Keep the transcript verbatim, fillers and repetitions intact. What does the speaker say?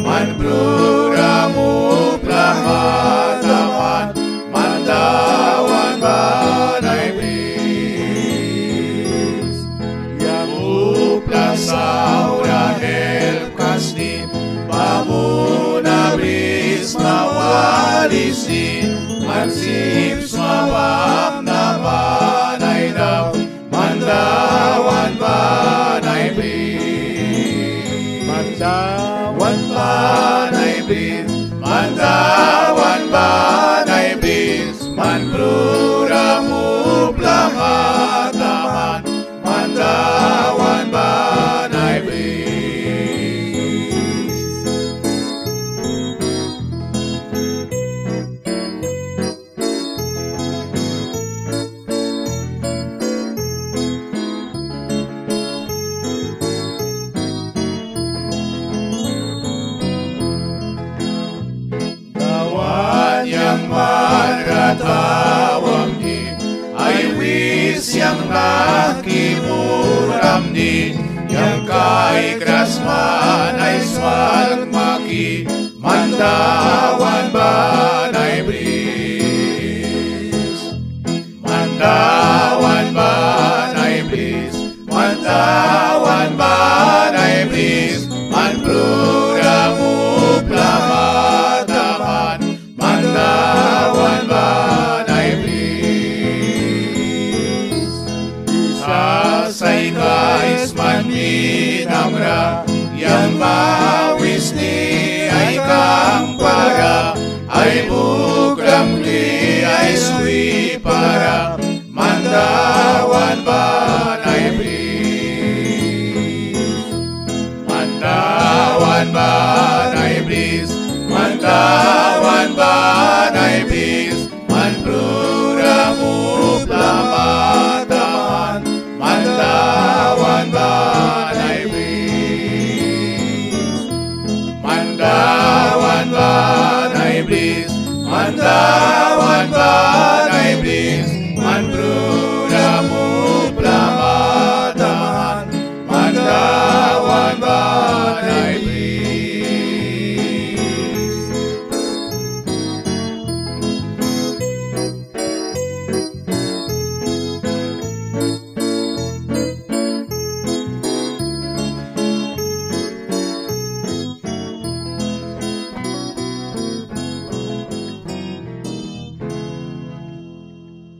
Man prura upla mata man, man Dawan ban ai bris. Yang upla saura help kasni, bamna brisma walisni, man sip sma bamna ban ai dau. Man Dawan ban ai bris. Man Dawan ban ai bris. Man Dawan ban ai bris. Man prura upla mata man, man Dawan ban ai bris. Dawan yang bara tawamni, ai wis yang nahki muramni, yang kaikras man ai swalkma ki, man Dawan ban ai bris. Man Dawan ban ai bris, man Dawan ban ai bris, man prura upla mata man, man Dawan ban ai bris. Jisas ai kais man minamra, yang ba